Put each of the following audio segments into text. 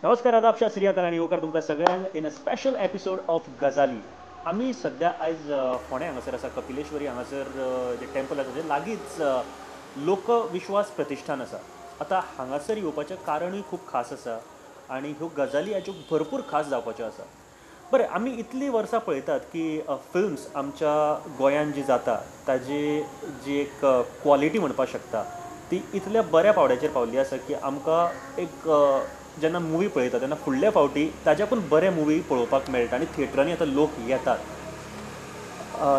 नमस्कार, आदाब, सत श्री अकाल आनी येवकार तुमकां सगळ्यांक in a special episode of गजाली. आमी सद्या आयज फोंडें हांगासर आसा. कपिलेश्वरी हांगासर जें टेम्पल आसा तें लागींच लोकविश्वास प्रतिश्ठान आसा. आतां हांगासर येवपाचें कारणूय खूब खास आसा आनी ह्यो गजाली हाच्यो भरपूर खास जावपाच्यो आसा. बरें, आमी इतलीं वर्सां पळयतात की फिल्म्स आमच्या गोंयांत जी जाता ताजी जी एक क्वॉलिटी म्हणपाक शकता ती इतल्या बऱ्या पावड्याचेर पावल्ली आसा की आमकां एक जेन्ना मुवी पळयता तेन्ना फुडल्या फावटी ताच्याकून बरे मुवी पळोवपाक मेळटा आनी थिएटरांनी आतां लोक येतात.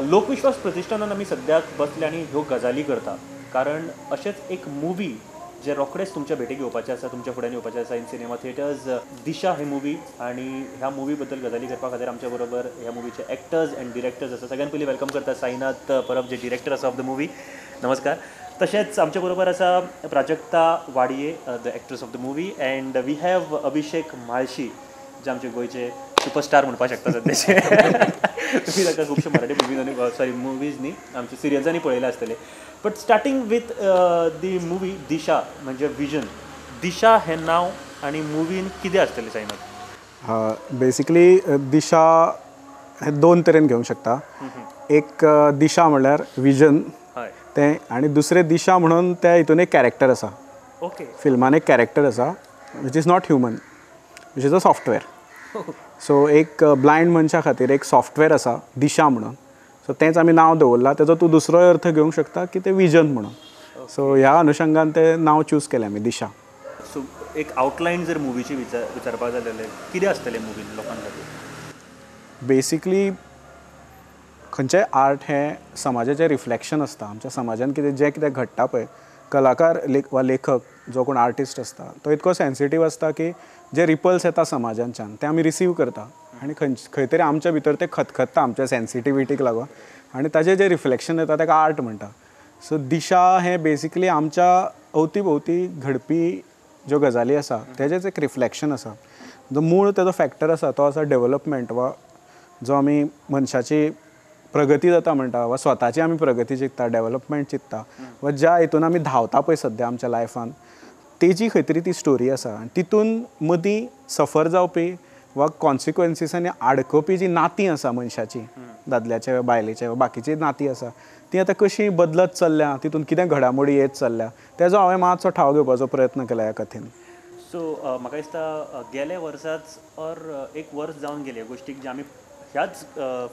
लोकविश्वास प्रतिश्ठानान आमी सद्याक बसले आनी ह्यो गजाली करता, कारण अशेंच एक मुवी जे रोखडेच तुमच्या भेटेक येवपाचें आसा, तुमच्या फुड्यान येवपाचें आसा इन सिनेमा थिएटर्स, दिशा हे मुवी. आनी ह्या मुवी बद्दल गजाली करपा खातीर आमच्या बरोबर ह्या मुवीचे एक्टर्स एंड डिरेक्टर्स आसा. सगळ्यान पयलीं welcome करता साईनाथ परब, जे डिरेक्टर आसा ऑफ the movie. नमस्कार. तशेंच आमच्या बरोबर आसा Prajakta वाडये, the actress of the movie, and we have Abhishek Mhalshi, जे आमचे गोंयचे सुपरस्टार म्हणपाक शकता सद्याचे. तुमी ताका खुबशे मराठी मुवीजांनी, सॉरी मुवीज न्ही, आमच्या सिरियल्सांनी पळयले आसतले. But starting with the movie Disha, म्हणजे विजन, दिशा हें नांव आनी मुवीन कितें आसतलें साईनाथ? बेसिकली दिशा हे दोन तरेन घेवंक शकता. एक दिशा म्हणल्यार विजन तें, आनी दुसरें दिशा म्हणून त्या हितून एक कॅरेक्टर आसा. ओके, फिल्मान एक कॅरेक्टर आसा which is not human, which is a software. So एक ब्लायंड मनशा खातीर एक सॉफ्टवेअर आसा दिशा म्हणून. सो तेंच आमी नांव दवरलां. तेजो तूं दुसरोय अर्थ घेवंक शकता की तें विजन म्हणून. सो ह्या अनुशंगान तें नांव चूज केलें आमी, दिशा. सो एक आवटलायन जर मुवीची विचारपाक जाय जाल्यार कितें आसतलें मुवीन लोकां खातीर? बेसिकली खंयचें आर्ट हें समाजाचें रिफ्लेक्शन आसता. आमच्या समाजान कितें जें कितें घडटा पळय, कलाकार वा लेखक जो कोण आर्टिस्ट आसता तो इतको सेन्सिटीव आसता की जे रिपल्स येता समाजांच्यान ते आमी रिसीव करता आनी खंय तरी आमच्या भितर ते खतखत्ता आमच्या सेन्सिटिविटीक लागून, आनी ताजें जें रिफ्लेक्शन येता ताका आर्ट म्हणटा. सो दिशा हें बेसिकली आमच्या अवती भोवती घडपी ज्यो गजाली आसा तेजेंच एक रिफ्लेक्शन आसा. जो मूळ तेजो फॅक्टर आसा तो आसा डेवलपमेंट, वा जो आमी मनशाची प्रगती जाता म्हणटा, वा स्वताची आमी प्रगती चिंतता, डेवलपमेंट चिंतता, वा ज्या हितून आमी धांवता पळय सद्या आमच्या लायफान, तेजी खंय तरी ती स्टोरी आसा. आनी तितून मदीं सफर जावपी वा कॉन्सिक्वन्सीसांनी आडकोवपी जी नातीं आसा मनशाची, दादल्याचे वा बायलेचे वा बाकीची नातीं आसा, ती आतां कशी बदलत चल्ल्या, तितून कितें घडामोडी येत चल्ल्या, तेजो हांवें मातसो ठाव घेवपाचो प्रयत्न केला ह्या कथेन. सो म्हाका दिसता गेल्या वर्साच ऑर एक वर्स जावन गेले गोश्टीक जे आमी ह्याच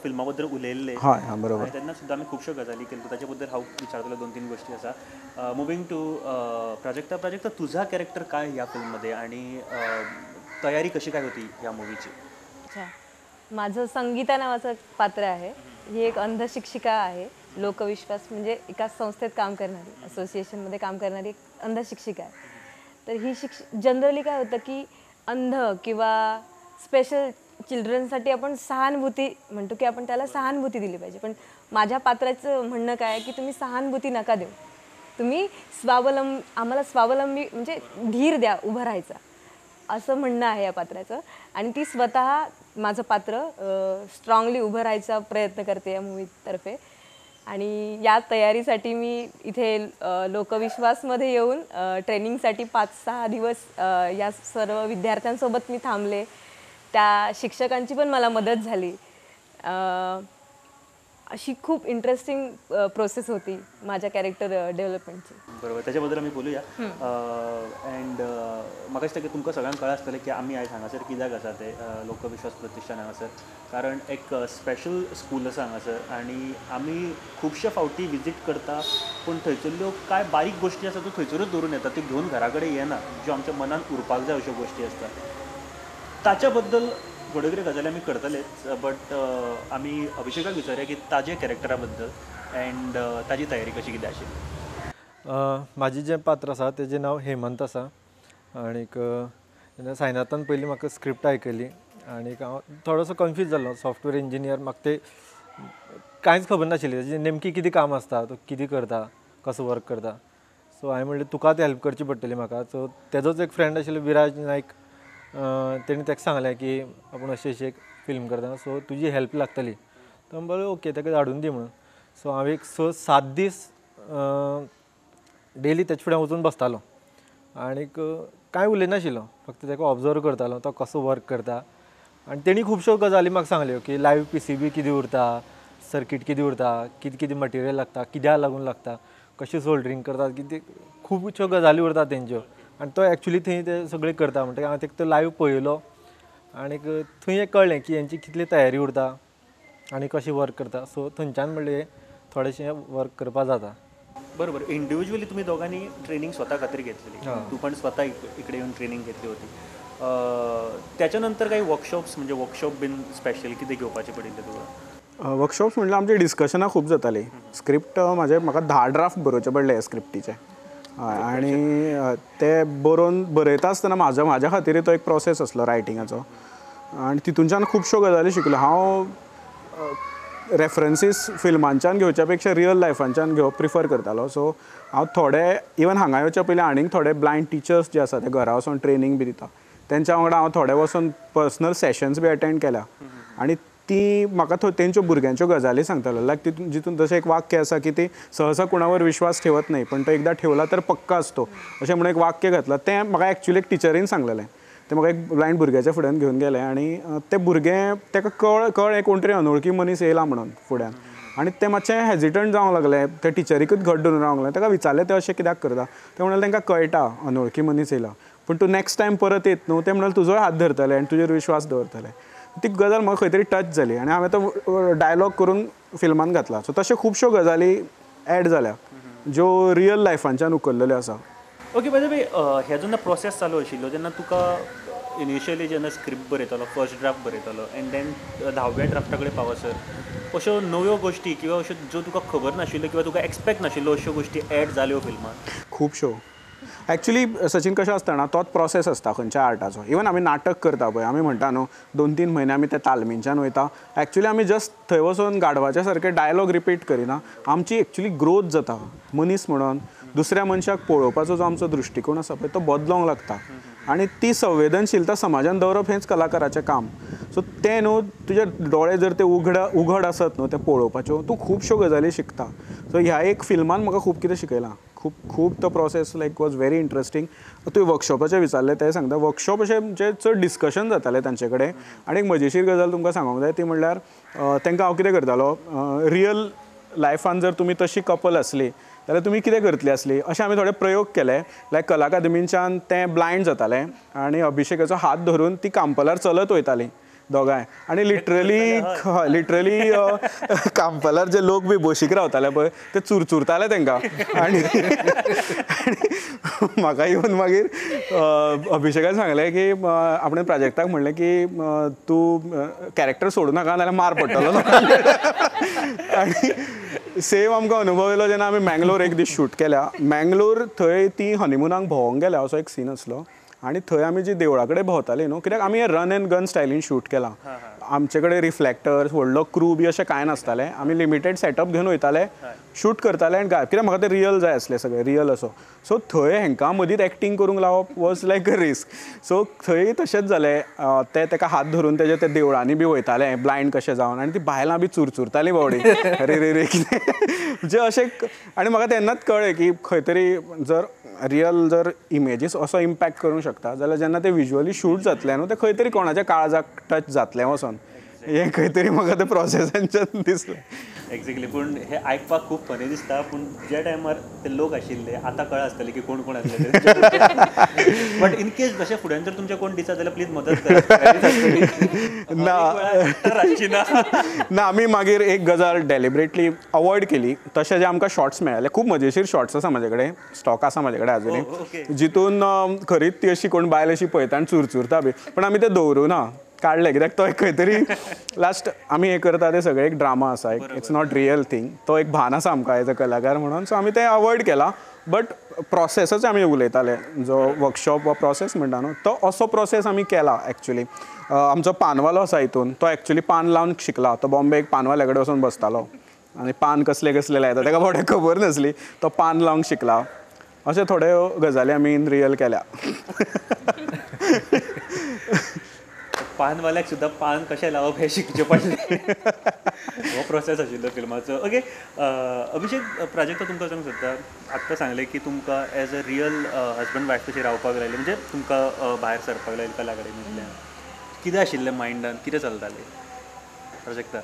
फिल्मा बद्दल उलयल्ले. हय, हां, बरोबर. तेन्ना सुद्दां आमी खुबश्यो गजाली केल्यो, ताचे बद्दल हांव विचारतलो. दोन तीन गोश्टी आसा. Moving two Prajakta. प्राजक्ता, तुझा कॅरेक्टर काय ह्या फिल्ममध्ये आणि तयारी कशी काय होती ह्या मुवीची? अच्छा, माझं संगीता नावाचं पात्र आहे. ही एक अंध शिक्षिका आहे. लोकविश्वास म्हणजे एका संस्थेत काम करणारी, असोसिएशनमध्ये काम करणारी एक अंध शिक्षिका आहे. तर ही जनरली काय होतं की अंध किंवा स्पेशल चिल्ड्रनसाठी आपण सहानुभूती म्हणतो की आपण त्याला सहानुभूती दिली पाहिजे, पण माझ्या पात्राचं म्हणणं काय आहे की तुम्ही सहानुभूती नका देऊ, तुम्ही आम्हाला स्वावलंबी म्हणजे धीर द्या उभं राहायचा, असं म्हणणं आहे या पात्राचं. आणि ती स्वतः माझं पात्र स्ट्रॉंगली उभं राहायचा प्रयत्न करते या मूवीतर्फे. आणि या तयारीसाठी मी इथे लोकविश्वासमध्ये येऊन ट्रेनिंगसाठी 5-6 दिवस या सर्व विद्यार्थ्यांसोबत मी थांबले. त्या शिक्षकांची पण मला मदत झाली. अशी खूप इंटरेस्टिंग प्रोसेस होती माझ्या कॅरेक्टर डेव्हलपमेंटची. बरोबर, त्याच्याबद्दल आमी बोलूया. अँड म्हाका दिसता की तुमकां सगळ्यांक कळ्ळां आसतलें की आमी आयज हांगासर कित्याक आसा ते लोकविश्वास प्रतिश्ठान हांगासर, कारण एक स्पेशल स्कूल आसा हांगासर आनी आमी खुबशे फावटी विजीट करता, पूण थंयसरल्यो कांय बारीक गोश्टी आसा त्यो थंयसरूच दवरून येता, त्यो घेवन घरा कडेन येना, ज्यो आमच्या मनान उरपाक जाय अश्यो गोश्टी आसता. ताच्या बद्दल थोड्यो कितें गजाली आमी करतलेच, बट आमी अभिषेकाक विचारुया की ताजे कॅरेक्टरा बद्दल एंड ताजी तयारी कशी कितें आशिल्ली. म्हाजें जें पात्र आसा तेजें नांव हेमंत आसा. आनीक साईनाथान पयलीं म्हाका स्क्रिप्ट आयकली आनीक हांव थोडोसो कन्फ्यूज जालो. सॉफ्टवेअर इंजिनियर, म्हाका तें कांयच खबर नाशिल्लें तेजें नेमकी कितें काम आसता, तो कितें करता, कसो वर्क करता. सो हांवें म्हणलें तुकाच हेल्प करची पडटली म्हाका. सो तेजोच एक फ्रेंड आशिल्लो विराज नायक, तेणी ताका सांगलें की आपूण अशें अशें एक फिल्म करता, सो तुजी हेल्प लागतली. तो म्हणलो ओके, ताका धाडून दी म्हणून. सो हांव एक 6-7 दीस डेली तेचे फुडें वचून बसतालो आनीक कांय उलयनाशिल्लो, फक्त ताका ऑब्जर्व करतालो तो कसो वर्क करता. आनी तेणी खुबश्यो गजाली म्हाका सांगल्यो की लायव PCB कितें उरता, सर्कीट कितें उरता, कितें कितें मटेरियल लागता, कित्याक लागून लागता, कशें सोल्डरींग करतात, कितें खुबश्यो गजाली उरता तेंच्यो. आनी तो एक्चुली थंय ते सगळें करता म्हणटकीर हांवें ताका तो लायव पळयलो आनीक थंय एक कळ्ळें की हेंची कितली तयारी उरता आनी कशें वर्क करता. सो थंयच्यान म्हणलें थोडेशें वर्क करपा जाता. बरोबर. इंडिव्हिज्युअली तुम्ही दोघांनी ट्रेनिंग स्वतः खातीर घेतलेली, तू पण स्वतः इकडे येऊन ट्रेनिंग घेतली होती. त्याच्यानंतर काही वर्कशॉप्स म्हणजे वर्कशॉप बीन स्पेशल कितें घेवपाचें पडिल्लें तुका? वर्कशॉप्स म्हणल्यार आमची डिस्कशनां खूब जातालीं. स्क्रिप्ट म्हाजे म्हाका 10 ड्राफ्ट बरोवचे पडले स्क्रिप्टीचे, आनी ते बरोवन बरयता आसतना म्हाज्या म्हाज्या खातीर तो एक प्रोसेस आसलो रायटिंगाचो, आनी तितूनच्यान खुबश्यो गजाली शिकलो हांव. रेफरन्सीस फिल्मांच्यान घेवच्या पेक्षा रियल लायफांच्यान घेवप प्रिफर करतालो. सो हांव थोडे इवन हांगा येवच्या पयलीं आनीक थोडे ब्लायंड टिचर्स जे आसा ते घरा वचोन ट्रेनींग बी दिता तेंच्या वांगडा हांव थोडे वचोन पर्सनल सेशन्स बी अटेंड केल्या, आनी ती म्हाका तेंच्यो भुरग्यांच्यो गजाली सांगतालो. लायक तितून जितून जशें एक वाक्य आसा की ती सहसा कोणावर विश्वास ठेवत नाही पण तो एकदा ठेवला तर पक्का असतो अशें म्हणून एक वाक्य घातलां. तें म्हाका एक्चुली एक टिचरीन सांगलेलें, तें म्हाका एक ब्लायंड भुरग्याच्या फुड्यान घेवन गेलें आनी तें भुरगें ताका कळ्ळें कोण तरी अनवळखी मनीस येयला म्हणून फुड्यान, आनी तें मातशें हेजिटंट जावंक लागलें, ते टिचरीकूच घट धरून रावंक लागलें. ताका विचारलें तें अशें कित्याक करता, तें म्हणलें तांकां कळटा अनवळखी मनीस येयला पूण तूं नॅक्स्ट टायम परत येत न्हू, तें म्हणलें तुजोय हात धरतले आनी तुजेर विश्वास दवरतले. ती गजाल म्हाका खंय तरी टच जाली आनी हांवें तो डायलॉग करून फिल्मान घातला. सो तश्यो खुबश्यो गजाली एड जाल्या ज्यो रियल लायफांच्यान उखल्लेल्यो आसा. ओके, बाय the way, हे जेन्ना प्रोसेस चालू आशिल्लो तेन्ना तुका इनिशियली जेन्ना स्क्रिप्ट बरयतालो, फर्स्ट ड्राफ्ट बरयतालो एंड then 10व्या ड्राफ्टा कडेन पावसर अश्यो नव्यो गोश्टी किंवा अश्यो ज्यो तुका खबर नाशिल्ल्यो किंवा तुका एक्सपेक्ट नाशिल्ल्यो अश्यो गोश्टी एड जाल्यो फिल्मान? खुबश्यो. एक्चुली सचिन कशें आसता ना, तोच प्रोसेस आसता खंयच्या आर्टाचो. इवन आमी नाटक करता पळय, आमी म्हणटा न्हू 2-3 म्हयने आमी त्या तालमींच्यान वयता. एक्चुली आमी जस्ट थंय वचोन गाडवाच्या सारके डायलॉग रिपीट करिना, आमची एक्चुली ग्रोथ जाता मनीस म्हणून. दुसऱ्या मनशाक पळोवपाचो जो आमचो दृश्टिकोण आसा पळय तो बदलोंक लागता, आनी ती संवेदनशीलता समाजान दवरप हेंच कलाकाराचें काम. सो तें न्हू तुजे दोळे जर ते उघड आसत न्हू तें पळोवपाच्यो, तूं खुबश्यो गजाली शिकता. सो ह्या एक फिल्मान म्हाका खूब कितें शिकयलां, खूब खूब. तो process like was very interesting. तुवें वर्कशॉपाचें विचारलें तें सांगता. वर्कशॉप अशें म्हणजे चड डिस्कशन जातालें तांचे कडेन. आनी एक मजेशीर गजाल तुमकां सांगूंक जाय ती म्हणल्यार तांकां हांव कितें करतालो, रियल लायफान जर तुमी तशी कपल आसली जाल्यार तुमी कितें करतली आसली अशें आमी थोडे प्रयोग केले. लायक कला अकादमींच्यान तें ब्लायंड जातालें आनी अभिषेकाचो हात धरून ती कांपलार चलत वयतालीं दोगांय, आनी लिटरली लिटरली कांपलार जे लोक बी बशीक रावताले पळय ते चुरचुरताले तांकां. आनी म्हाका येवन मागीर अभिषेकान सांगलें की आपणें प्राजक्ताक म्हणलें की तूं कॅरेक्टर सोडूं नाका नाजाल्यार मार पडटलो. आनी सेम आमकां अनुभव येयलो जेन्ना आमी मँगलोर एक दीस शूट केल्या. मँगलोर थंय ती हनिमुनाक भोंवंक गेल्या असो एक सीन आसलो, आनी थंय आमी जी देवळा कडेन भोंवताली न्हू, कित्याक आमी रन एंड गन स्टायलीन शूट केलां, आमचे कडेन रिफ्लेक्टर्स व्हडलो क्रू बी अशें कांय नासतालें. आमी लिमिटेड सेटअप घेवन वयताले, शूट करताले आनी गायब, कित्याक म्हाका तें रियल जाय आसलें सगळें रियल असो. सो थंय हेंकां मदींच एक्टींग करूंक लावप was like a risk. So थंय तशेंच जालें, ते ताका हात धरून तेजे ते देवळांनी बी वयताले ब्लायंड कशें जावन, आनी ती बायलां बी चुरचुरतालीं बावडी अरे रे रे कितें म्हणजे अशें. आनी म्हाका तेन्नाच कळ्ळें की खंय तरी जर रियल जर इमेजीस असो इम्पॅक्ट करूंक शकता जाल्यार जेन्ना ते विज्युअली शूट जातलें न्हू तें खंय तरी कोणाच्या काळजाक टच जातलें वचोन, हें खंय तरी म्हाका ते प्रोसेसांच्यान दिसलें. एक्झॅक्टली. पूण हें आयकपाक खूब फनी दिसता, पूण ज्या टायमार ते लोक आशिल्ले आतां कळ्ळा आसतलें की कोण कोण आसले. बट इन केस जशें फुड्यान जर तुमचें कोण दिसत जाल्यार प्लीज मदत करात. ना ना, आमी मागीर एक गजाल डेलिबरेटली अवॉयड केली. तशें जे आमकां शॉर्ट्स मेळ्ळे खूब मजेशीर शॉर्ट्स आसा म्हाजे कडेन, स्टॉक आसा म्हाजे कडेन आजुनूय, जितून खरीच ती अशी कोण बायल अशी पळयता आनी चुरचुरता बी, पण आमी ते दवरूं ना, काडले, कित्याक तो एक खंय तरी लास्ट आमी हें करता तें सगळें एक ड्रामा आसा, एक it's not real thing, तो एक भान आसा आमकां एज अ कलाकार म्हणून. सो आमी तें अवॉयड केलां. बट प्रोसेसच आमी उलयताले, जो वर्कशॉप वा प्रोसेस म्हणटा न्हू तो असो प्रोसेस आमी केला एक्चुली. आमचो पानवालो आसा हितून, तो एक्चुली पान लावन शिकला. तो बॉम्बे एक पानवाल्या कडेन वचून बसतालो आनी पान कसले कसले लायता ताका थोडें खबर नासली, तो पान लावंक शिकला. अशे थोड्यो गजाली आमी इन रियल केल्या. पानवाल्याक सुद्दां पान कशें लावप हें शिकचें पडलें. हो प्रोसेस आशिल्लो फिल्माचो. ओके अभिषेक, प्राजक्ता तुमकां सांगूंक सोदता, आत्तां सांगलें की तुमकां as a real husband wife कशी रावपाक लायलें, म्हणजे तुमकां भायर सरपाक लायलें कला अकादमींतल्यान, कितें आशिल्लें मायंडान, कितें चलतालें प्राजक्ता?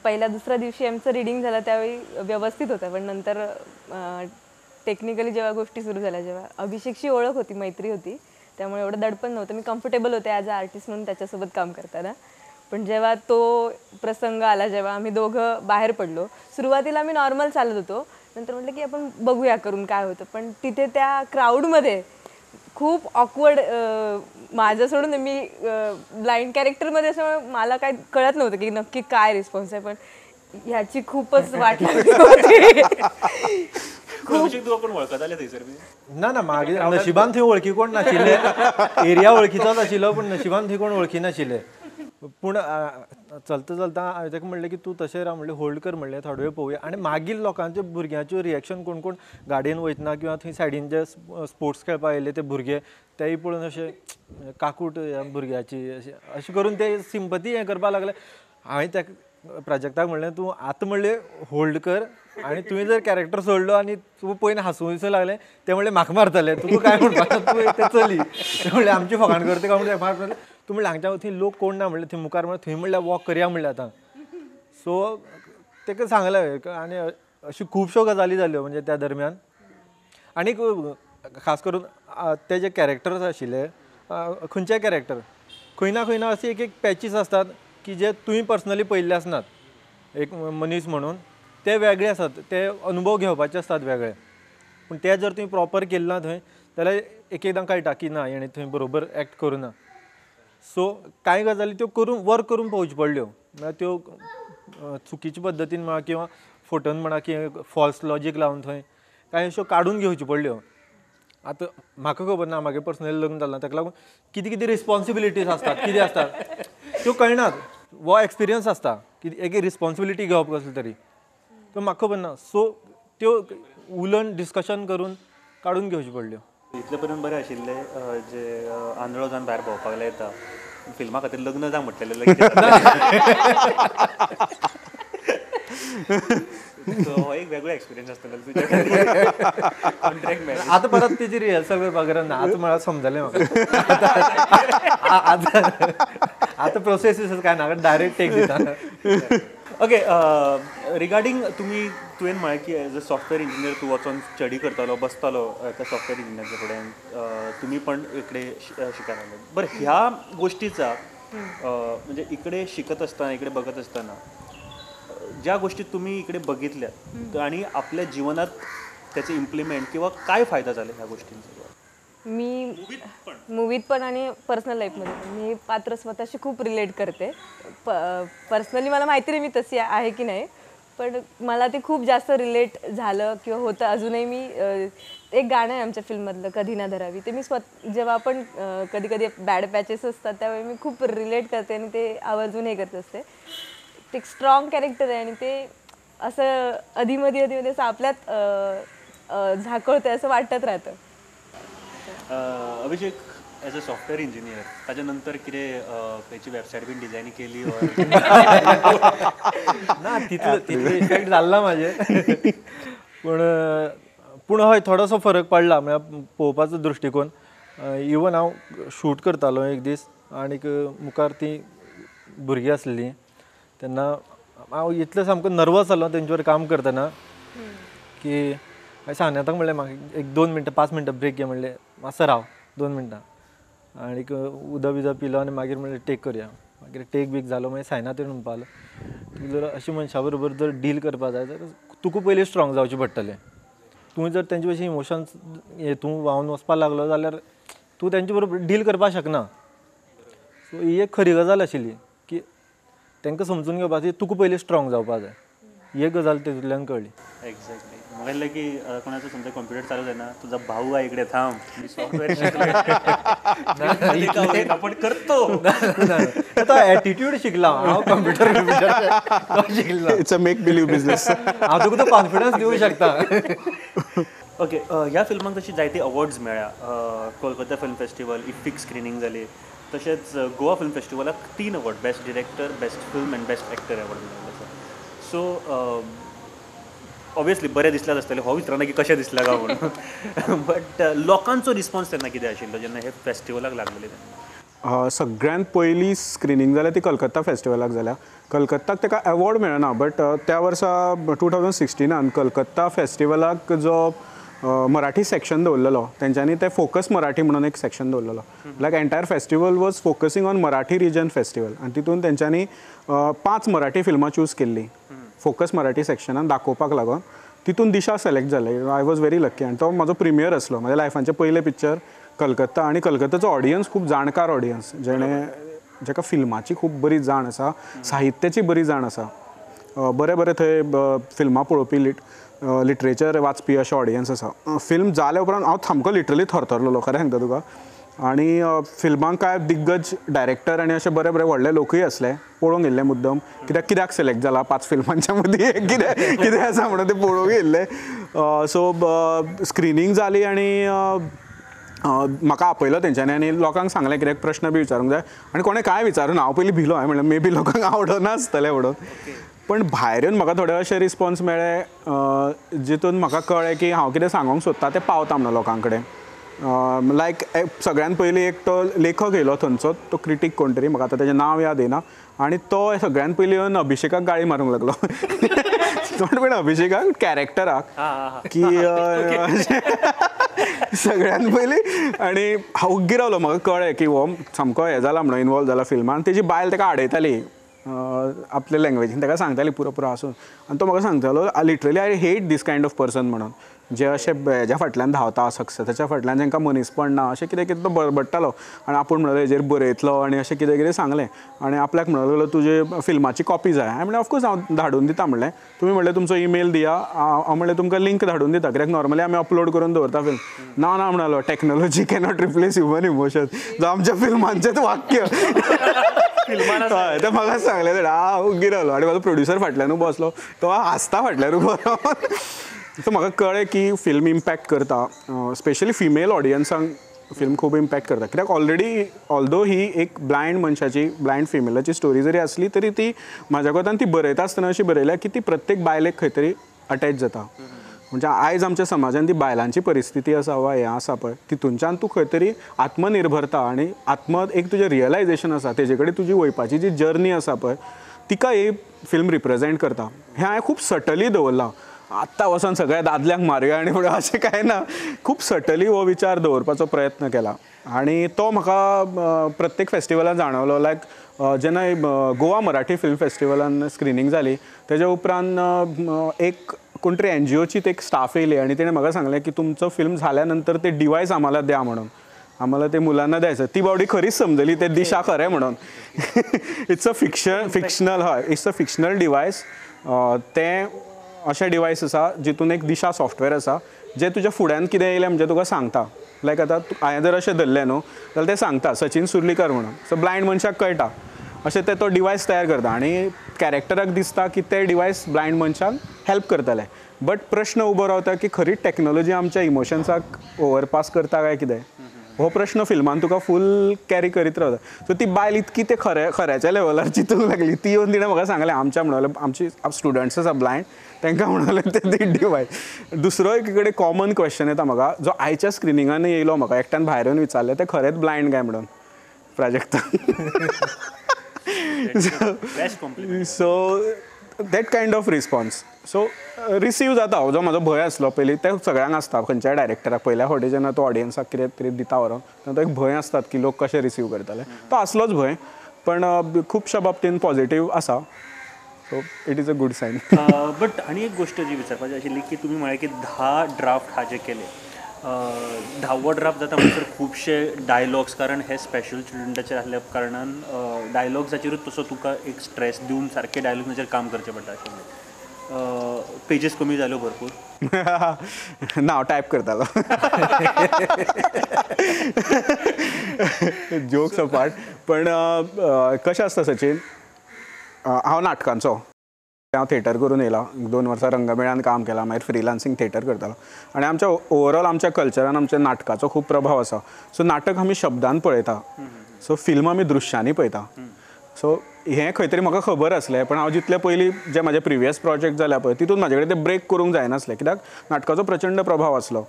पहिल्या दुसऱ्या दिवशी आमचं रिडिंग झालं त्यावेळी व्यवस्थित होतं, पण नंतर टेक्निकली जेव्हा गोष्टी सुरू झाल्या, जेव्हा अभिषेकशी ओळख होती, मैत्री होती, त्यामुळे एवढं दडपण नव्हतं, मी कम्फर्टेबल होते ॲज अ आर्टिस्ट म्हणून त्याच्यासोबत काम करताना. पण जेव्हा तो प्रसंग आला, जेव्हा आम्ही दोघं बाहेर पडलो, सुरुवातीला आम्ही नॉर्मल चालत होतो, नंतर म्हटलं की आपण बघूया करून काय होतं, पण तिथे त्या क्राऊडमध्ये खूप ऑकवर्ड, माझं सोडून मी ब्लाइंड कॅरेक्टरमध्ये असल्यामुळे मला काय कळत नव्हतं की नक्की काय रिस्पॉन्स आहे, पण ह्याची खूपच वाट लागली होती. ना ना मागीर नशिबान थंय वळखी कोण नाशिल्ले, एरिया वळखीचोच आशिल्लो पूण नशिबान थंय कोण वळखी नाशिल्ले. पूण चलता चलता हांवें ताका म्हणलें की तूं तशें राव म्हणलें, होल्ड कर म्हणलें, थोडो वेळ पळोवया. आनी मागीर लोकांचे भुरग्यांच्यो रिएक्शन, कोण कोण गाडयेन वयतना किंवा थंय सायडीन जे स्पोर्ट्स खेळपाक आयिल्ले ते भुरगे, तेय पळोवन अशें काकूट ह्या भुरग्याची अशें अशें करून ते सिंपती हें करपाक लागले. हांवें ताका प्राजक्ताक म्हणलें तूं आतां म्हणलें होल्ड कर, आनी तुवें जर कॅरेक्टर सोडलो आनी तूं पयलीं हांसूं दिसूंक लागलें तें म्हणलें म्हाका मारतलें, तुका काय म्हणपाक, तूं तें चली, तें म्हणलें आमची फकाण करता काय म्हणलें मारतलें. तूं म्हणलें हांगच्या थंय लोक कोण ना म्हणलें, थंय मुखार म्हणलें थंय म्हणल्यार वॉक करया म्हणलें आतां. सो ताका सांगलें आनी अश्यो खुबश्यो गजाली जाल्यो म्हणजे त्या दरम्यान. आनी खास करून ते जे कॅरेक्टर्स आशिल्ले, खंयचे कॅरेक्टर खंय ना खंय ना अशी एक एक पॅचीस आसतात की जे तुवें पर्सनली पळयल्ले आसनात एक मनीस म्हणून, ते वेगळे आसात, ते अनुभव घेवपाचे आसतात वेगळे. पूण ते जर तुवें प्रॉपर केले ना थंय जाल्यार एक एकदां कळटा की ना हेणें थंय बरोबर एक्ट करूं ना. सो कांय गजाली त्यो करून वर्क करून पळोवच्यो पडल्यो, म्हळ्यार त्यो चुकीच्या पद्दतीन म्हणा किंवा फोटोन म्हणा की फॉल्स लॉजीक लावन थंय कांय अश्यो काडून घेवच्यो पडल्यो. आतां म्हाका खबर ना, म्हागे पर्सनली लग्न जालां, ताका लागून कितें कितें रिस्पोन्सिबिलिटीज आसतात, कितें आसतात त्यो कळनात, हो एक्सपिरियन्स आसता की एक रिस्पोन्सिबिलिटी घेवप कसली तरी, त्यो म्हाका खबर ना. सो त्यो उलोवन डिस्कशन करून काडून घेवच्यो पडल्यो. इतले पर्यंत बरें आशिल्लें जे आंधळो जावन भायर भोंवपाक लायता, फिल्मा खातीर लग्न जा म्हटलेलें, हो एक वेगळो एक्सपिरियन्स आसतलो तुज्या कॉन्ट्रॅक्ट मॅरेज. आतां परत तेजी रिहर्सल करपाक गरज ना, आतां म्हळ्यार समजलें म्हाका, आतां प्रोसेस काय ना, डायरेक्ट टेक दिता. ओके, रिगार्डींग तुमी तुवें म्हळें की एज अ सॉफ्टवेअर इंजिनियर तूं वचोन स्टडी करतालो, बसतालो एका सॉफ्टवेअर इंजिनियरच्या फुड्यान, तुमी पण इकडे शिकायला लागले. बरं, ह्या गोष्टीचा म्हणजे इकडे शिकत असताना, इकडे बघत असताना ज्या गोष्टी तुम्ही इकडे बघितल्या आणि आपल्या जीवनात त्याचे इम्प्लिमेंट किंवा काय फायदा झाला ह्या गोष्टींचा? मी मूवीत पण आणि पर्सनल लाईफमध्ये पण मी हे पात्र स्वतःशी खूप रिलेट करते. पर्सनली मला माहिती नाही मी तशी आहे की नाही, पण मला ते खूप जास्त रिलेट झालं किंवा होतं अजूनही. मी एक गाणं आहे आमच्या फिल्ममधलं, कधी ना धरावी, ते मी जेव्हा आपण कधी कधी बॅड पॅचेस असतात त्यावेळी मी खूप रिलेट करते आणि ते आवर्जून हे करत असते. ते एक स्ट्रॉंग कॅरेक्टर आहे आणि ते असं अधीमधी अधीमध्ये असं आपल्यात झाकळतं असं वाटत राहतं. Abhishek, as a software engineer ताच्या नंतर कितें खंयची वेबसायट बीन डिझायन केली ना? तितलो तितलो इफेक्ट जाल्ला म्हाजेर, पूण पूण हय थोडोसो फरक पडला म्हळ्यार पळोवपाचो दृश्टिकोन. इवन हांव शूट करतालो एक दीस आनीक मुखार ती भुरगीं आसलीं तेन्ना हांव इतलें सामको नर्वस जालो तेंच्यावर काम करतना की सांगण्याताक म्हणलें म्हाका एक 2 मिनटां 5 मिनटां ब्रेक घे म्हणलें, मातसो राव 2 मिनटां, आनीक उदक बिदक पिलो आनी मागीर म्हणलें टेक करया. मागीर टेक बीक जालो, मागीर सायनात येवन म्हणपाक लागलो तुका जर अशें मनशा बरोबर जर डील करपा जाय जाल्यार तुका पयलीं स्ट्रॉंग जावचें पडटलें. तूं जर तेंचे भशेन इमोशन्स हेतून व्हांवन वचपाक लागलो जाल्यार तूं तेंचे बरोबर डील करपाक शकना. सो ही एक खरी गजाल आशिल्ली की तांकां समजून घेवपाक तुका पयलीं स्ट्रॉंग जावपाक जाय, ही एक गजाल तेतूंतल्यान कळ्ळी. एक्झॅक्टली, म्हाका दिसलें की कोणाचो समजा कॉम्प्युटर चालू जायना, तुझा भाऊ आहे इकडे थांब मी सॉफ्टवेअर शिकलो आपण करतो, तो एटीट्यूड शिकला हांव कॉम्प्युटर शिकला. It's a make believe business. हांव तुका तो कॉन्फिडन्स दिवंक शकता. ओके, ह्या फिल्माक तशी जायते अवॉर्ड्स मेळ्ळ्या, Kolkata film festival, IFFI screening जाली. तशेंच Goa film फेस्टिवलाक 3 award, best director, best film and best actor award मेळिल्लो आसा. सो ऑब्वियसली बरें दिसलां आसतलें, हो विचारना की कशें दिसलां काय म्हणून, बट लोकांचो रिस्पॉन्स तेन्ना कितें आशिल्लो जेन्ना हे फेस्टिवलाक लागलेले तेन्ना? सगळ्यांत पयली स्क्रिनींग जाल्या ती कलकत्ता फेस्टिवलाक जाल्या. कलकत्ताक ताका एवॉर्ड मेळना, बट त्या वर्सा 2016 कलकत्ता फेस्टिवलाक जो मराठी सेक्शन दवरलेलो तेंच्यांनी ते फोकस मराठी म्हणून एक section दवरलेलो. Like entire festival was focusing on Marathi region festival आनी तितून तेंच्यांनी 5 मराठी फिल्मां चूज केल्लीं फोकस मराठी सेक्शनान दाखोवपाक लागून. तितून दिशा सिलेक्ट जालें. I was very lucky आनी तो म्हाजो प्रिमियर आसलो, म्हाज्या लायफांचें पयलें पिक्चर कलकत्ता. आनी कलकत्ताचो ऑडियन्स खूब जाणकार ऑडियन्स, जेणे जेका फिल्माची खूब बरी जाण आसा, साहित्याची बरी जाण आसा, बरें बरें थंय फिल्मां पळोवपी, लिटरेचर वाचपी अशें ऑडियन्स आसा. फिल्म जाल्या उपरांत हांव सामको लिटरली थरथरलेलो, खरें सांगता तुका. आनी फिल्मांक कांय दिग्गज डायरेक्टर आनी अशे बरे बरे व्हडले लोकूय आसले पळोवंक येयल्ले मुद्दम, कित्याक कित्याक सिलेक्ट जाला 5 फिल्मांच्या मदीं कितें कितें आसा म्हणून ते पळोवंक येयल्ले. सो स्क्रिनींग जाली आनी म्हाका आपयलो तेंच्यांनी आनी लोकांक सांगलें कित्याक प्रश्न बी विचारूंक जाय आनी कोणें कांय विचारूं ना. हांव पयलीं भिलो, हांवें म्हणलें मे बी लोकांक आवडना आसतलें म्हणून, पण भायर येवन म्हाका थोडे अशे रिस्पॉन्स मेळ्ळे जितून म्हाका कळ्ळें की हांव कितें सांगूंक सोदता तें पावता म्हणून लोकां कडेन. लायक सगळ्यान पयलीं एक तो लेखक येयलो थंयचो, तो क्रिटीक कोण तरी, म्हाका आतां तेजें नांव याद येना, आनी तो सगळ्यान पयलीं येवन अभिषेकाक गाळी मारूंक लागलो. पण अभिषेकाक कॅरेक्टराक की सगळ्यान पयलीं, आनी हांव ओग्गी रावलो. म्हाका कळ्ळें की हो सामको हें जाला म्हणून, इनवॉल्व जाला फिल्मान. तेजी बायल ताका आडयताली आपले लँग्वेजीन, ताका सांगताली पुरो पुरो आसून, आनी तो म्हाका सांगतालो literally I hate this kind of person म्हणून, जे अशे हेज्या फाटल्यान धांवता, सक्सेसाच्या फाटल्यान, जांकां मनीसपण ना, अशें कितें कितें तो बडबडटालो. आनी आपूण म्हणलें हेजेर बरयतलो आनी अशें कितें कितें सांगलें. आनी आपल्याक म्हणूंक लागलो तुजे फिल्माची कॉपी जाय. हांवें म्हणलें ऑफकोर्स हांव धाडून दिता म्हणलें. तुमी म्हणलें तुमचो ईमेल दिया, हांव म्हणलें तुमकां लिंक धाडून दिता, कित्याक नॉर्मली आमी अपलोड करून दवरता फिल्म. ना ना म्हणालो, technology cannot replace human emotion, जो आमच्या फिल्मांचेंच वाक्य. हय, तें म्हाका सांगलें. हांव ओग्गी रावलो आनी म्हाजो प्रोड्युसर फाटल्यान उबो आसलो, तो हांसता फाटल्यान उबो रावन. सो म्हाका कळ्ळें की फिल्म इम्पॅक्ट करता, स्पेशली फिमेल ऑडियन्सांक फिल्म खूब इम्पॅक्ट करता, कित्याक ऑलरेडी ऑल्दो ही एक ब्लायंड मनशाची, ब्लायंड फिमेलाची स्टोरी जरी आसली तरी ती म्हाज्या कोतान ती बरयता आसतना अशी बरयल्या की ती प्रत्येक बायलेक खंय तरी अटॅच जाता. म्हणजे आयज आमच्या समाजान ती बायलांची परिस्थिती आसा वा हें आसा पळय, तितूनच्यान तूं खंय तरी आत्मनिर्भरता आनी आत्म एक तुजें रियलायजेशन आसा तेजे कडेन तुजी वयपाची जी जर्नी आसा पळय तिका ही फिल्म रिप्रेजेंट करता. हें हांवें खूब सटली दवरलां. आत्तां वचोन सगळ्या दादल्यांक मारुया आनी फुडें अशें कांय ना, खूब सटली हो विचार दवरपाचो प्रयत्न केला आनी तो म्हाका प्रत्येक फेस्टिवलान जाणवलो. लायक जेन्ना गोवा मराठी फिल्म फेस्टिवलान स्क्रिनींग जाली तेज्या उपरांत एक कोण तरी एनजीओची एक स्टाफ येयली आनी तेणें म्हाका सांगलें की तुमचो फिल्म जाल्या नंतर ते डिवायस आम्हाला द्या म्हणून, आम्हाला ते मुलांना द्यायचं. ती बावडी खरीच समजली ते दिशा खरें म्हणून. It's a fictional, हय, it's a fictional device. तें अशें डिवायस आसा जितून एक दिशा सॉफ्टवेअर आसा जें तुज्या फुड्यान कितें येयलें म्हणजे तुका सांगता. लायक आतां हांवें जर अशें धरलें न्हू जाल्यार तें सांगता सचिन सुर्लीकर म्हणून, सो ब्लायंड मनशाक कळटा. अशें ते तो डिवायस तयार करता आनी कॅरेक्टराक दिसता की ते डिवायस ब्लायंड मनशाक हेल्प करतले. बट प्रश्न उबो रावता की खरी टॅक्नोलॉजी आमच्या इमोशन्साक ओवरपास करता काय कितें, हो प्रश्न फिल्मान तुका फूल कॅरी करीत रावता. सो ती बायल इतकी ते खऱ्याच्या लेवलार चिंतूंक लागली, ती येवन तिणें म्हाका सांगलें आमच्या म्हणलें आमची स्टुडंट्स आसा ब्लायंड तांकां म्हणलें ते डिवायस. दुसरो एक कडेन कॉमन क्वेश्चन येता म्हाका, जो आयच्या स्क्रिनिंगान येयलो म्हाका एकट्यान भायर येवन विचारलें तें खरेंच ब्लायंड काय म्हणून Prajakta. So that kind of response so receive जाता. जो म्हाजो भंय आसलो पयलीं ते सगळ्यांक आसता, खंयच्याय डायरेक्टराक पयल्या फावटी जेन्ना तो ऑडियन्साक कितें तरी दिता व्हरोन तेन्ना तो एक भंय आसतात की लोक कशे रिसीव करतले, तो आसलोच भंय, पण खुबश्या बाबतीन पॉझिटीव आसा. So it is a good sign. But आनी एक गोश्ट जी विचारपाची आशिल्ली की तुमी म्हळें की 10 ड्राफ्ट हाजे केले, 10वो ड्राफ्ट जाता म्हणसर खुबशे डायलॉग्स, कारण हे स्पेशल चिल्ड्रनाचेर आसल्या कारणान डायलॉग्साचेरूच तसो तुका एक स्ट्रेस दिवन सारके डायलॉग्साचेर काम करचें पडटा आशिल्लें. पेजेस कमी जाल्यो भरपूर ना, हांव टायप करतालो. जोक्स अपार्ट, पण कशें आसता सचिन, हांव नाटकांचो, हांव थिएटर करून येयला, 2 वर्सां रंगमेळान काम केलां, मागीर फ्रिलान्सींग थिएटर करतालो आनी आमच्या ओवरऑल आमच्या कल्चरान आमच्या नाटकाचो खूब प्रभाव आसा. सो नाटक आमी शब्दान पळयता, सो फिल्म आमी दृश्यांनी पळयता. सो हें खंय तरी म्हाका खबर आसलें, पण हांव जितले पयलीं जे म्हाजे प्रिवियस प्रोजेक्ट जाल्या पळय तितून म्हाजे कडेन ते ब्रेक करूंक जायनासलें, कित्याक नाटकाचो प्रचंड प्रभाव आसलो.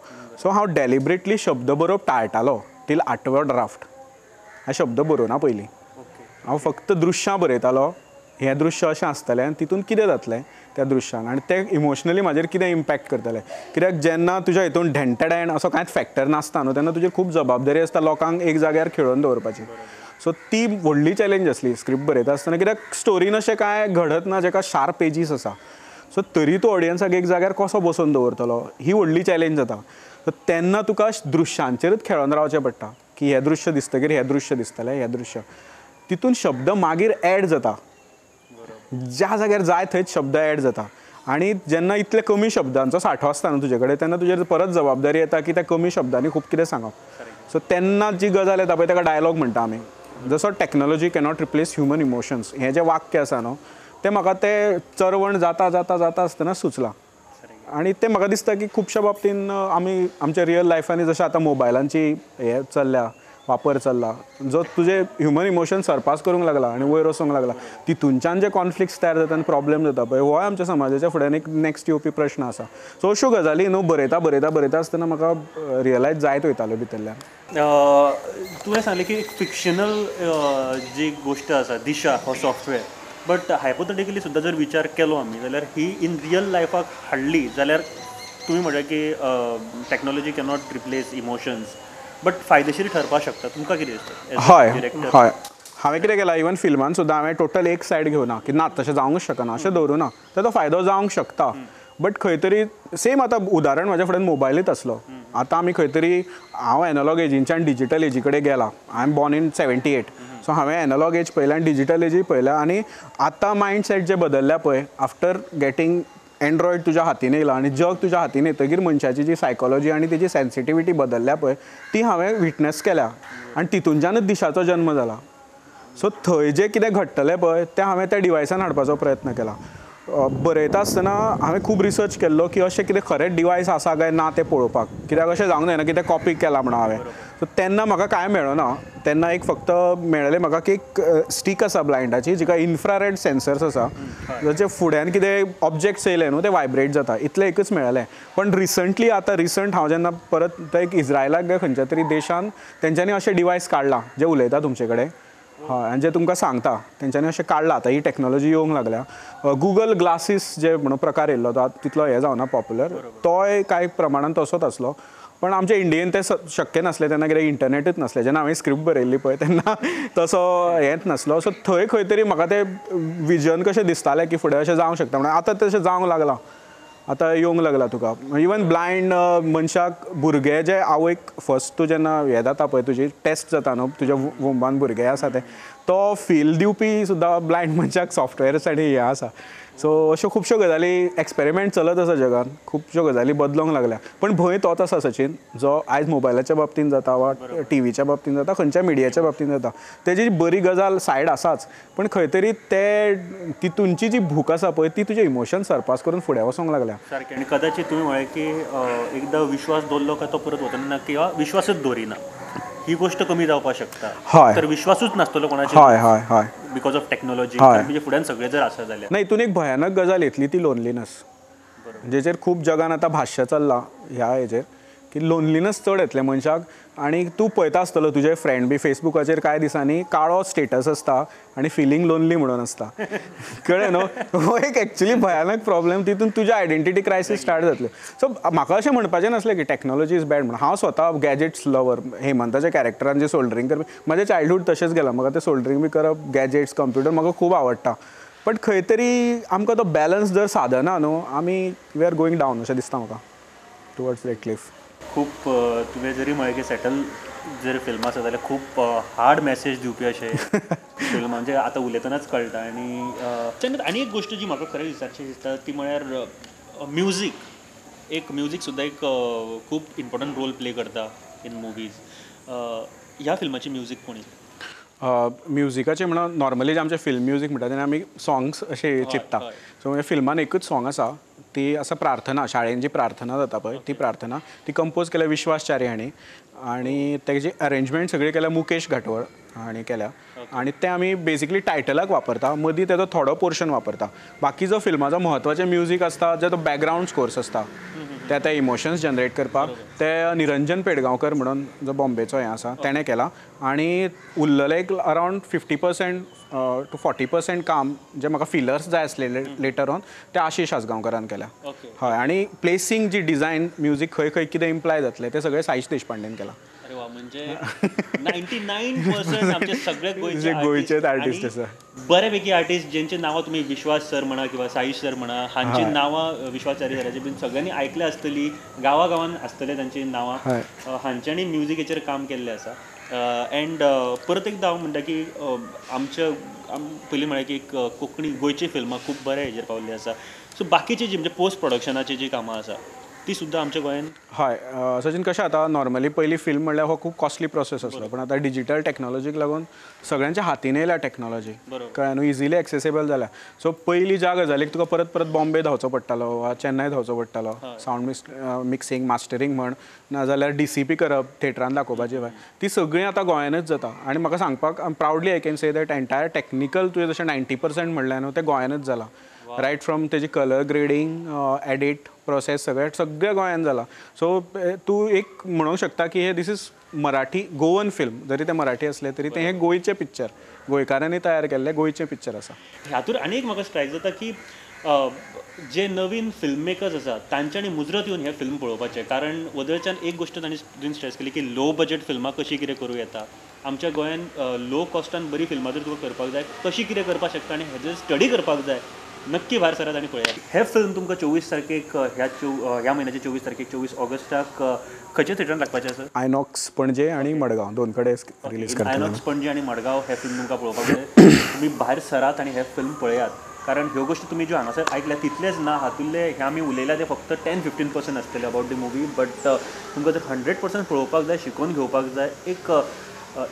सो हांव डेलिबरेटली शब्द बरोवप टाळटालो टील 8वो ड्राफ्ट. हांव शब्द बरोवना पयलीं, हांव फक्त दृश्यां बरयतालो. हें दृश्य अशें आसतलें आनी तितून कितें जातलें त्या दृश्यान आनी तें इमोशनली म्हाजेर कितें इम्पॅक्ट करतलें. कित्याक जेन्ना तुज्या हितून ढेंटेडेन असो कांयच फॅक्टर नासता न्हू, तेन्ना तुजेर खूब जबाबदारी आसता लोकांक एक जाग्यार खेळोवन दवरपाची. सो ती व्हडली चॅलेंज आसली स्क्रिप्ट बरयता आसतना, कित्याक स्टोरीन अशें कांय घडत ना जेका शार्प पेजीस आसा. सो तरी तूं ऑडियन्साक एक जाग्यार कसो बसोवन दवरतलो ही व्हडली चॅलेंज जाता. सो तेन्ना तुका दृश्यांचेरूच खेळोन रावचें पडटा की हें दृश्य दिसतकीर हें दृश्य दिसतलें, हें दृश्य, तितून शब्द मागीर एड जाता. ज्या जाग्यार जाय थंयच शब्द एड जाता. आनी जेन्ना इतले कमी शब्दांचो सांठो आसता न्हू तुजे कडेन, तेन्ना तुजेर परत जबाबदारी येता की त्या कमी शब्दांनी खूब कितें सांगप. सो तेन्ना जी गजाल येता पळय ताका डायलॉग म्हणटा आमी. जसो technology cannot replace human emotions हें जें वाक्य आसा न्हू तें म्हाका तें चरवण जाता जाता जाता आसतना सुचलां. आनी तें म्हाका दिसता की खुबश्या बाबतीन आमी आमच्या रियल लायफांनी जशें आतां मोबायलांची हें चल्ल्या, वापर चल्ला, जो तुजे ह्युमन इमोशन सरपास करूंक लागला आनी वयर वचूंक लागला, तितूनच्यान जे कॉन्फ्लिक्ट्स तयार जाता आनी प्रॉब्लेम जाता पळय, होय आमच्या समाजाच्या फुड्यान एक नॅक्स्ट येवपी प्रश्न आसा. सो अश्यो गजाली न्हू बरयता बरयता बरयता आसतना म्हाका रियलायज जायत वयताल्यो भितरल्यान. तुवें सांगलें की एक फिक्शनल जी गोश्ट आसा दिशा हो सॉफ्टवेअर, बट हायपोथेटिकली सुद्दां जर विचार केलो आमी जाल्यार ही इन रियल लायफाक हाडली जाल्यार तुमी म्हणटा की technology cannot replace emotions, but फायदेशीर ठरपाक शकता. तुमकां कितें दिसता? हय हय, हांवें कितें केलां इवन फिल्मान सुद्दां हांवें टोटल एक सायड घेवना की ना तशें जावंकच शकना अशें दवरूं ना, ताचो फायदो जावंक शकता. बट खंय तरी सेम आतां उदाहरण म्हाज्या फुड्यान मोबायलूच आसलो. आतां आमी खंय तरी हांव एनालॉग एजींच्यान डिजीटल एजी कडेन गेला. I am born in 78, so हांवें एनालॉग एज पळयल्या आनी डिजीटल एजूय पळयल्या. आनी आतां मायंड सेट जे बदलल्या पळय आफ्टर गेटींग एन्ड्रॉयड तुज्या हातीन येयला आनी जग तुज्या हातीन येतकीर मनशाची जी सायकोलॉजी आनी तेजी सेन्सिटिविटी बदलल्या पळय ती हांवें विटनस केल्या आनी तितूनच्यानच दिशाचो जन्म जाला. सो थंय जें कितें घडटलें पळय तें हांवें त्या डिवायसान हाडपाचो प्रयत्न केला. बरयता आसतना हांवें खूब रिसर्च केल्लो की अशें कितें खरें डिवायस आसा काय ना तें पळोवपाक, कित्याक अशें जावंक जायना कितें कॉपी केलां म्हणून हांवें. सो तेन्ना म्हाका कांय मेळना, तेन्ना एक फक्त मेळ्ळें म्हाका की एक स्टीक आसा ब्लायंडाची जिका इन्फ्रारेड सेन्सर्स आसा, जाचे फुड्यान कितें ऑब्जेक्ट्स येयले न्हू ते वायब्रेट जाता, इतलें एकच मेळ्ळें. पण रिसंटली आतां रिसंट हांव जेन्ना परत तो एक इज्रायलाक काय खंयच्या तरी देशान तेंच्यांनी अशें डिवायस काडलां जें उलयता तुमचे कडेन, हय, आनी जें तुमकां सांगता, तेंच्यांनी अशें काडलां. आतां ही टॅक्नोलॉजी येवंक लागल्या. गुगल ग्लासीस जे म्हणून प्रकार येयल्लो तो तितलो हें जावना पॉप्युलर, तोय कांय प्रमाणान तसोच आसलो. पण आमच्या इंडियेन तें शक्य नासलें तेन्ना, कित्याक इंटरनेटूच नासलें. जेन्ना हांवें स्क्रिप्ट बरयल्ली पळय तेन्ना तसो हेंच नासलो. सो थंय खंय तरी म्हाका तें विजन कशें दिसतालें की फुडें अशें जावंक शकता म्हणून. आतां तशें जावंक लागलां, आतां येवंक लागलां तुका. इवन ब्लायंड मनशाक भुरगे जे आवयक फर्स्ट तूं जेन्ना हें जाता पळय तुजी टेस्ट जाता न्हू तुज्या वोम्बान भुरगे आसा तें, तो फील दिवपी सुद्दां ब्लायंड मनशाक सॉफ्टवेअर्स आनी हें आसा. सो अश्यो खुबश्यो गजाली एक्सपेरिमेंट चलत आसा जगान, खुबश्यो गजाली बदलूंक लागल्या. पण भंय तोच आसा सचिन, जो आयज मोबायलाच्या बाबतीन जाता वा टीव्हीच्या बाबतीन जाता, खंयच्या मिडियाच्या बाबतीन जाता, तेजी बरी गजाल सायड आसाच, पण खंय तरी ते तितूनची जी भूक आसा पळय ती तुजे इमोशन सरपास करून फुडें वचोंक लागल्या. सारकें. आनी कदाचित तुमी म्हळें की एकदां विश्वास दवरलो काय तो परत वचना किंवा विश्वासूच दवरिना, ही गोष्ट कमी जावपाक शकता. हय, तर विश्वासूच नासतलो कोणाचेर. हय हय हय, because of technology. म्हणजे फुड्यान सगळें जर आसा जाल्यार ना, हितून एक भयानक गजाल येतली ती लोनलीनस, जेचेर खूब जगान आतां भाश्य चल्लां ह्या हेजेर की लोनलीनस चड येतलें मनशाक. आनी तूं पळयता आसतलो तुजे फ्रेंड बी फेसबुकाचेर कांय दिसांनी काळो स्टेटस आसता आनी फिलींग लोनली म्हणून आसता, कळ्ळें न्हू. हो एक एक्चुली भयानक प्रॉब्लेम, तितून तुज्या आयडेंटिटी क्रायसीस स्टार्ट जातलें. सो म्हाका अशें म्हणपाचें नासलें की टॅक्नोलॉजी is bad म्हणून. हांव स्वता गॅजेट्स लवर, हेमंताच्या कॅरेक्टरान जें सोल्डरींग करपी, म्हजें चायल्डहूड तशेंच गेलां, म्हाका तें सोल्डरींग बी करप, गॅजेट्स कंप्युटर म्हाका खूब आवडटा. बट खंय तरी आमकां तो बॅलन्स जर सादना न्हू, आमी we are going down अशें दिसता म्हाका टुवर्ड्स that Cliff. खूब तुवें जरी म्हळें की सेटल जर फिल्म आसा जाल्यार खूब हार्ड मॅसेज दिवपी अशें फिल्म, म्हणजे आतां उलयतनाच कळटा. आनी आनी एक गोश्ट जी म्हाका खरें विचारची दिसता ती म्हळ्यार म्युजीक. एक म्युजीक सुद्दां एक खूब इम्पोर्टंट रोल प्ले करता इन मुवीज. ह्या फिल्माची म्युजीक कोणी? म्युजिकाचें म्हणून नॉर्मली जे आमचें फिल्म म्युजीक म्हणटा तेन्ना आमी सॉंग्स अशे चिंतता. सो म्हणजे फिल्मान एकूच सॉंग आसा, ती आसा प्रार्थना, शाळेन जी प्रार्थना जाता पळय ती प्रार्थना ती कंपोज केल्या विश्वास च्यारी हांणी आनी तेजी अरेंजमेंट सगळी केल्या मुकेश घाटवळ हांणी केल्या आनी तें आमी बेसिकली टायटलाक वापरता, मदीं तेजो थोडो पोर्शन वापरता. बाकी जो फिल्माचो म्हत्वाचें म्युजीक आसता जे तो बॅकग्रावंड स्कोर्स आसता ते ते इमोशन्स जनरेट करपाक ते निरंजन पेडगांवकर म्हणून जो बॉम्बेचो हें आसा तेणें केला आनी उरलेलें एक अरावंड 50% टू 40% काम जे म्हाका फिलर्स जाय आसलेले लेटर ऑन ते आशिश आजगांवकरान केल्या. हय, आनी प्लेसिंग जी डिझायन म्युजीक खंय खंय कितें इम्प्लाय जातलें तें सगळें साईश देशपांडेन केलां. अरे वा, म्हणजे 99% आमचे सगळे गोंयचेच आर्टिस्ट आसा, बऱ्यापैकी आर्टिस्ट ज्यांची नांवां तुमी विश्वास सर म्हणा किंवा साईश सर म्हणा हांची नांवां विश्वास च्यारी सराची बीन सगळ्यांनी आयकल्या आसतली, गांवागांवान आसतले तांची नांवां, हांच्यांनी म्युजिकेचेर काम केल्लें आसा. एंड परत एकदां हांव म्हणटा की आमच्या पयलीं म्हळ्यार की एक कोंकणी गोंयची फिल्मां खूब बऱ्या हेजेर पावल्ली आसा. सो बाकीची जी म्हणजे पोस्ट प्रोडक्शनाची जी कामां आसा ती सुद्दां आमच्या गोंयान. हय सचिन, कशें आतां नॉर्मली पयलीं फिल्म म्हणल्यार हो खूब कॉस्टली प्रोसेस आसलो, पण आतां डिजिटल टॅक्नोलॉजीक लागून सगळ्यांच्या हातीन येयल्या टॅक्नोलॉजी, कळ्ळें न्हू, इजिली एक्सेसेबल जाल्या. सो पयलीं ज्या गजालीक तुका परत परत बॉम्बे धांवचो पडटालो वा चेन्नय धांवचो पडटालो, सावंड मिक्सिंग मास्टरींग म्हण नाजाल्यार DCP करप थिएटरान दाखोवपाची, ती सगळीं आतां गोंयानूच जाता. आनी म्हाका सांगपाक proudly I can say that entire technical तुवें जशें 90% म्हणलें न्हू तें गोंयानूच जालां. रायट फ्रॉम तेजी कलर ग्रेडींग, एडिट प्रोसेस सगळें सगळें गोंयान जालां. सो तूं एक म्हणूंक शकता की हे this is Marathi Goan film, जरी तें मराठी असलें तरी तें हें गोंयचें पिक्चर, गोंयकारांनी तयार केल्लें गोंयचें पिक्चर आसा. हातूंत आनी एक म्हाका स्ट्रायक जाता की जे नवीन फिल्म मेकर्स आसा तांच्यांनी मुजरत येवन हें फिल्म पळोवपाचें, कारण वदळच्यान एक गोश्ट तांणी स्ट्रेस केली की लो बजट फिल्मां कशीं कितें करूं येता, आमच्या गोंयान लो कॉस्टान बरी फिल्मां जर तुका करपाक जाय कशी कितें करपाक शकता आनी हेजेर स्टडी करपाक जाय. नक्की भायर सरात आनी पळयात हें फिल्म. तुमकां 24 तारखेक ह्या म्हयन्याचे 24 तारखेक 24 ऑगस्टाक खंयच्या थिएटरान लागपाचें आसा? आयनॉक्स पणजे आनी मडगांव दोन कडेन रिलीज करतले. आयनॉक्स पणजे आनी मडगांव हें फिल्म तुमकां पळोवपाक जाय. तुमी भायर सरात आनी हें फिल्म पळयात, कारण ह्यो गोश्टी तुमी ज्यो हांगासर आयकल्या तितलेच ना, हातूंतले हे आमी उलयल्या ते फक्त 10-15% आसतले अबाउट the movie, but तुमकां जर 100% पळोवपाक जाय, शिकोवन घेवपाक जाय, एक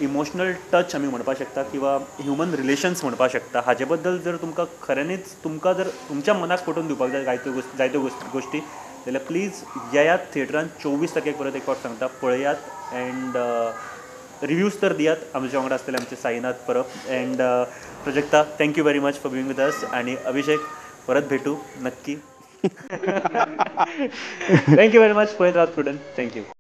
इमोशनल टच आमी म्हणपाक शकता किंवा ह्युमन रिलेशन्स म्हणपाक शकता, हाजे बद्दल जर तुमकां खऱ्यांनीच तुमकां जर तुमच्या मनाक पटोवन दिवपाक जाय जायत्यो गोश्टी जाल्यार प्लीज येयात थिएटरान 24 तारखेक. परत एक फावट सांगता, पळयात एंड रिव्यूज तर दियात. आमच्या वांगडा आसतले आमचे Sainath Parab and Prajakta, thank you very much for being with us. आनी अभिषेक, परत भेटू नक्की. Thank you very much. पळयत राहत prudent. Thank you.